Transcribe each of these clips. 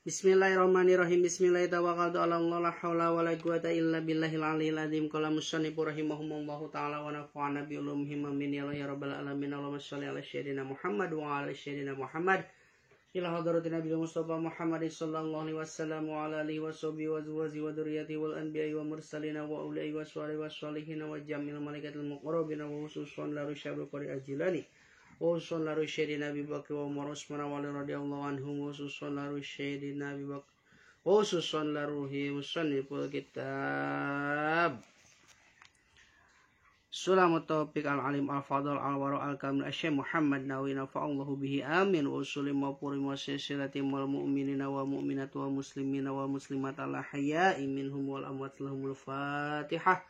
Bismillahirrahmanirrahim. Bismillahirrahmanirrahim. Ala Allah la haula wala quwata illa billahil aliyil azim. Qala musannif rahimahumullahu taala wa nafa'ana bi ulumihim amin ya rabbal alamin. Allahumma shalli ala sayyidina Muhammad wa ala sayyidina Muhammad. Ila hadratin Nabi Mustafa Muhammad sallallahu alaihi wasallam wa ala alihi washabihi wa azwajihi wa dzurriyyatihi wal anbiya'i wa mursalin wa awliya'i wa salihin wa sholihin wa jamil malaikatil muqarrabin wa khususan la rusyabil qari ajilani wa khususan la rusyidina Abi Bakr wa Umar Utsman wa Ali radhiyallahu anhum wa khususan la rusyidina Abi Bakr wa khususan la ruhi musanniful kitab Sulamut Taufiq al-Alim al-Fadl al-Wara al-Kamil Asy-Syaikh Muhammad Nawawi nafa'allahu bihi amin wa usulim wa purim wa silsilati wal mu'minina wa mu'minat wa muslimina wa muslimat ala hayya'i minhum wal amwat lahumul Fatihah.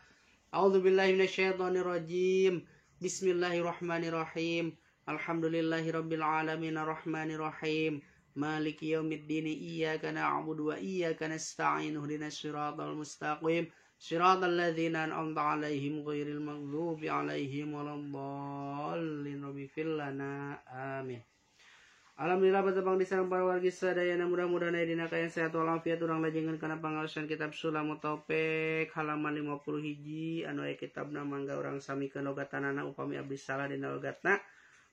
A'udzu billahi minasyaitonir rajim. Bismillahirrahmanirrahim. Alhamdulillahirabbil alamin arrahmanir rahim. Maliki yaumiddin. Iyyaka na'budu wa iyyaka nasta'in. Ihdinas siratal mustaqim. Siratal ladzina an'amta 'alaihim ghairil maghdubi 'alaihim waladdallin. Rabbi lana amin. Alhamdulillah batepang di sareng para wargi sadayana, mudah-mudahan aya dina kaayaan sehat walafiat. Urang lajengan kana pangaosan kitab Sulamut Taufik halaman 50 hiji anu aya kitabna, mangga urang samikeun logatanana. Upami abdi salah dina logatna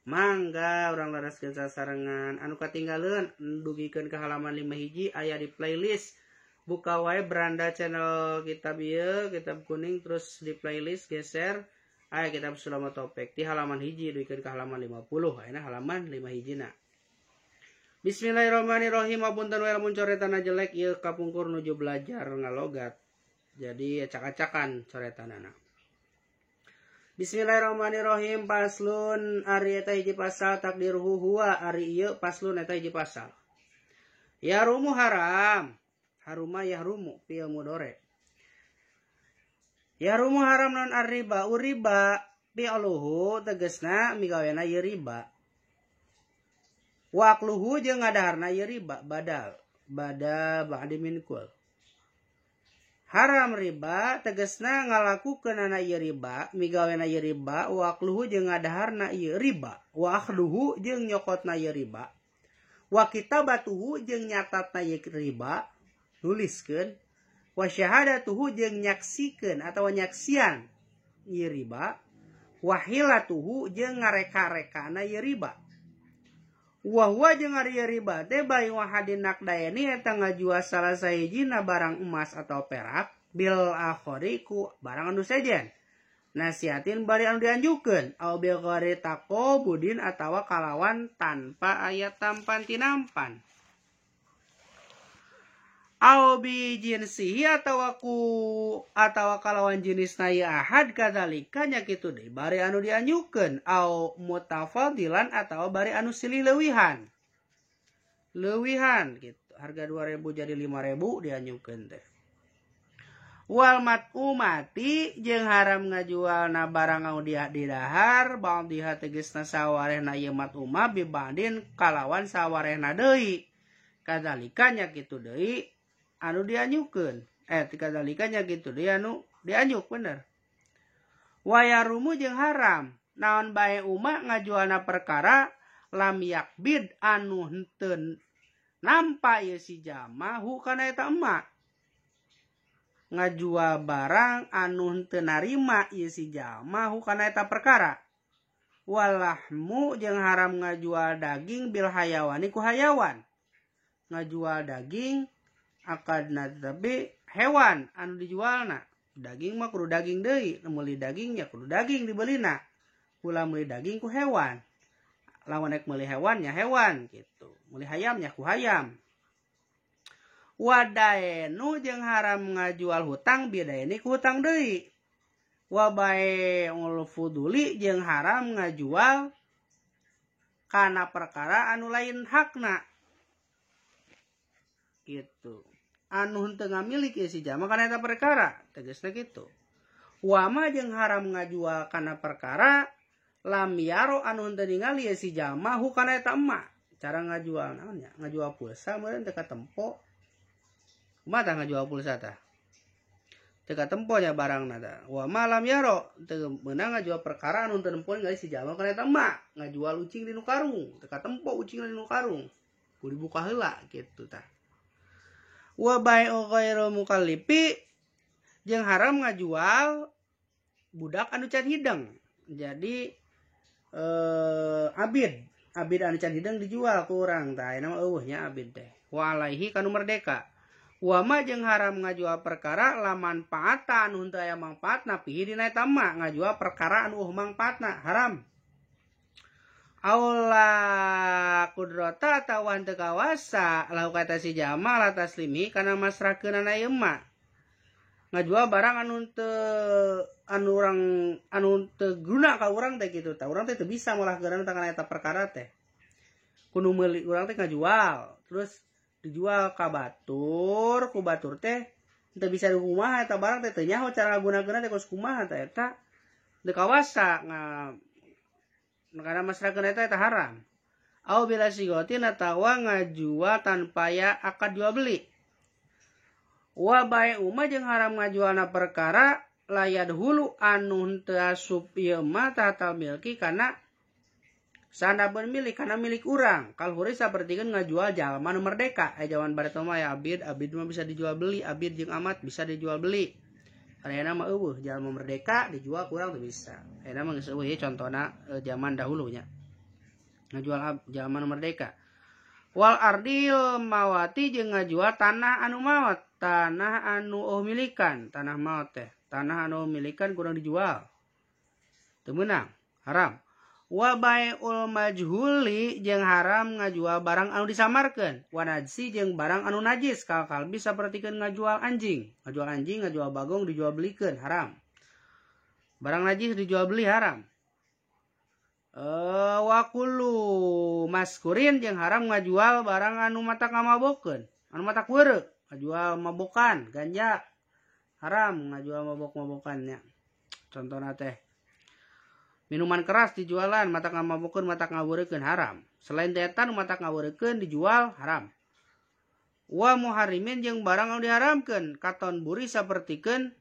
mangga urang laraskeun sasarengan. Anu katinggaleun dugikeun ka halaman 5 hiji aya di playlist. Buka wae beranda channel kitab ieu, kitab kuning, terus di playlist geser aya kitab Sulamut Taufik di halaman hiji dugikeun ka halaman 50. Ayeuna halaman 5 hijina. Bismillahirrahmanirrahim. Apunten we lamun coretana jelek, ieu kapungkur nuju belajar ngalogat. Jadi acak-acakan coretanana. Bismillahirrahmanirrahim. Paslun ari eta hiji pasal, takdiruhu huwa ari ieu paslun eta hiji pasal. Yarumu haram. Haruma yahrumu fi'il mudhari. Yahrumu haram non arriba uriba fi'luhu tegasna migawena ieu riba. Wa aqluhu jeung ngadaharna ieu riba badal bada ba'di min kul. Haram riba tegasna ngalakukeunana ieu riba, migawena ieu riba, wa aqluhu jeung ngadaharna ieu riba, wa akhduhu jeung nyokotna ieu riba, wa kitabatuhu jeung nyatatna ieu riba, nuliskeun, wa syahadatuhu jeung nyaksikeun atawa nyaksian ieu riba, wa hilatuhu jeung ngareka-rekana ieu riba. Wa huwa jeung ari ieu riba teh bai wahadin naqdaini eta ngajual salah sahijina barang emas atau perak bil akhari ku barang anu sejen nasihatin bari anu dianjukeun au bil ghairi taqabudin atawa kalawan tanpa aya tampan tinampan au bi jinsihi atawa ku atawa kalawan jenisna ieu ahad kadzalika nya kitu deui bari anu dianjukeun au mutafadilan atawa bari anu silih leuwihan leuwihan gitu, harga 2000 jadi 5000 dianjukeun teh. Wal mat'umati jeung haram ngajualna barang anu didahar ba'diha tegasna sawarehna ieu mat'uma bi ba'din kalawan sawarehna deui kadzalika nya kitu deui anu dianyukeun kadzalika nya kitu deui anu dianyuk bener. Wayarumu jeung haram naon bae uma ngajualna perkara lam yakbid anu henteu nampa ieu si jama hu kana eta emak, ngajual barang anu henteu narima ieu si jama hu kana eta perkara. Walahmu jeung haram ngajual daging bil hayawani ku hayawan, ngajual daging akadna tapi hewan anu dijualna. Daging mah kudu daging deui, meuli dagingnya kudu daging dibelina. Ulah meuli daging ku hewan. Lamun rek meuli hewan nya hewan gitu. Meuli hayam nya ku hayam. Wadaenu jeung haram ngajual hutang bidaeni ku hutang deui. Wa bai'ul fuduli jeung haram ngajual kana perkara anu lain hakna. Gitu. Anu henteu ngamilik ieu si jalma kana eta perkara, tegasna kitu. Wa ma jeung haram ngajual kana perkara lam yaro anu henteu ningali ieu si jalma hu kana eta emak. Cara ngajual naon nya? Ngajual pulsa meureun teu katempo. Kumaha tah ngajual pulsa tah? Teu katempo nya barangna tah. Wa ma lam yaro teu meunang ngajual perkara anu henteu nempo ningali si jalma kana eta emak. Ngajual ucing di nu karung, teu katempo ucingna di nu karung. Kudu dibuka heula kitu tah. Wa bai'u ghairu mukallifi jeung haram ngajual budak anu can hideng. Jadi abid anu can hideng dijual ku urang tah ayeuna mah eueuh nya abid teh. Wa alaihi kanu merdeka. Wa ma jeung haram ngajual perkara la manfaata anu henteu aya mangfaatna pihi dina eta mah ngajual perkara anu eueuh mangfaatna haram. Aula kudrata atawa henteu kawasa lahu kata si jama la taslimi kana masrahkeunana ieu mah. Ngajual barang anu teu anu urang anu teu guna ka urang teh kitu tah. Urang teh teu bisa molahkeunana kana eta perkara teh. Kudu meuli urang teh ngajual, terus dijual ka batur, ku batur teh teu bisa dikumaha eta barang teh teu nyaho cara ngagunakeunna teh kos kumaha teh eta. Teu kawasa karena masrahkeun eta eta haram. Au bila sigotin atawa ngajual tanpa ya akad jual beli. Wa bai'u ma jeung haram ngajualna perkara layad hulu anu henteu asup ieu mah tahtal milki kana sandabeun milik kana milik urang. Kal huri sapertikeun ngajual jalma nu merdeka. Jaman bareto mah ya abid, abid mah bisa dijual beli, abid jeung amat bisa dijual beli. Ayeuna mah eueuh jalma merdeka dijual kurang teu bisa. Ayeuna mah geus eueuh ieu contona zaman dahulunya. Ngajual jalma nu merdeka. Wal ardil mawati jeung ngajual tanah anu maot, tanah anu eueuh milikan, tanah maot teh, tanah anu milikan kurang dijual. Teu meunang, haram. Wa bai'ul majhuli jeung haram ngajual barang anu disamarkeun. Wa najsi jeung barang anu najis kal kalbi sapertikeun ngajual anjing. Ngajual anjing, ngajual bagong dijual belikeun haram. Barang najis dijual beli haram. Wa kullu maskurin jeung haram ngajual barang anu matak ngamabokeun, anu matak weureu, ngajual mabokan, ganja haram ngajual mabok-mabokannya. Contohna teh minuman keras dijualan matak ngamabokeun matak ngaweurekeun haram. Selain eta nu matak ngaweurekeun dijual haram. Wa muharimin jeung barang anu diharamkeun katon buri sapertikeun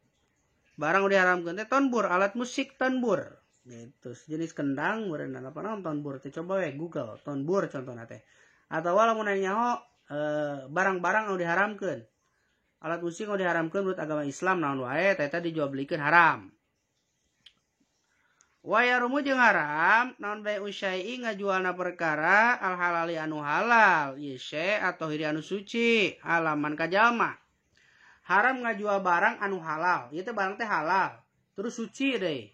barang anu diharamkeun teh tonbur, alat musik tonbur. Gitu, sejenis kendang meureun apa naon tonbur teh coba we Google tonbur contohna teh. Atawa lamun aya nyaho barang-barang anu diharamkeun. Alat musik anu diharamkeun menurut agama Islam naon wae teh eta dijual belikeun haram. Wa yarumu jeung haram naon bae usyai ngajualna perkara al halali anu halal ieu syai atau hiri anu suci alaman ka jalma. Haram ngajual barang anu halal, ieu teh barang teh halal terus suci deui.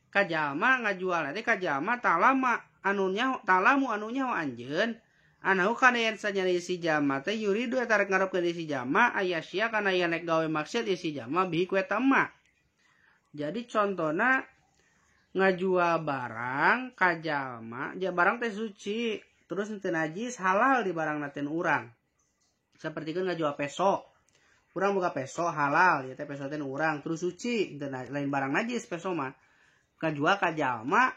Ka jalma ngajualna teh ka jalma talama anu nyaho talamu anu nyaho anjeun anahu kana yen sanyari si jalma teh yuridu eta rek ngarepkeun si jalma aya sia kana yen rek gawe maksiat si jalma bihi ku eta mah. Jadi contona ngajual barang ka jalma, ja barang teh suci, terus teu najis halal di barang teh urang. Sapertikeun ngajual peso. Urang boga peso halal, ieu teh peso teh urang, terus suci, teu lain barang najis peso mah. Ngajual ka jalma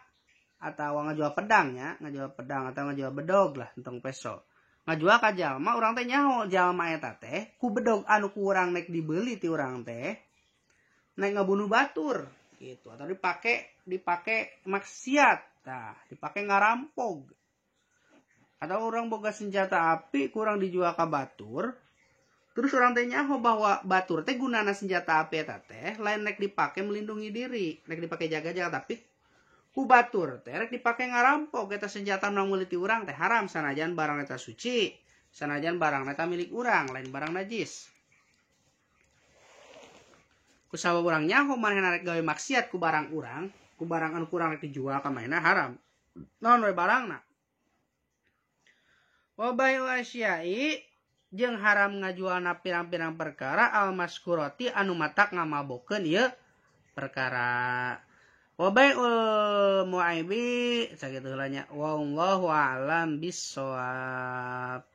atawa ngajual pedang nya, ngajual pedang atau ngajual bedog lah entong peso. Ngajual ka jalma urang teh nyaho jalma eta teh ku bedog anu ku urang nek dibeli ti urang teh nek ngabunuh batur gitu atau dipake maksiat, nah dipake ngarampog atau orang boga senjata api kurang dijual ka batur, terus orang teh nyaho bahwa batur teh gunana senjata api eta teh lain rek dipake melindungi diri, rek dipake jaga-jaga, tapi ku batur teh rek dipake ngarampog eta senjata nu meuli ti urang teh haram sanajan barang eta suci, sanajan barang eta milik urang lain barang najis. Kusabab urang nyaho manehna rek gawe maksiat ku barang urang, ku barang anu kurang rek dijual ka manehna haram. Naon we barangna? Wa bai'u asyai jeung haram ngajualna pirang-pirang perkara al maskurati anu matak ngamabokeun ieu perkara. Wa bai'ul muaibi sakitu heula nya. Wallahu a'lam bissawab.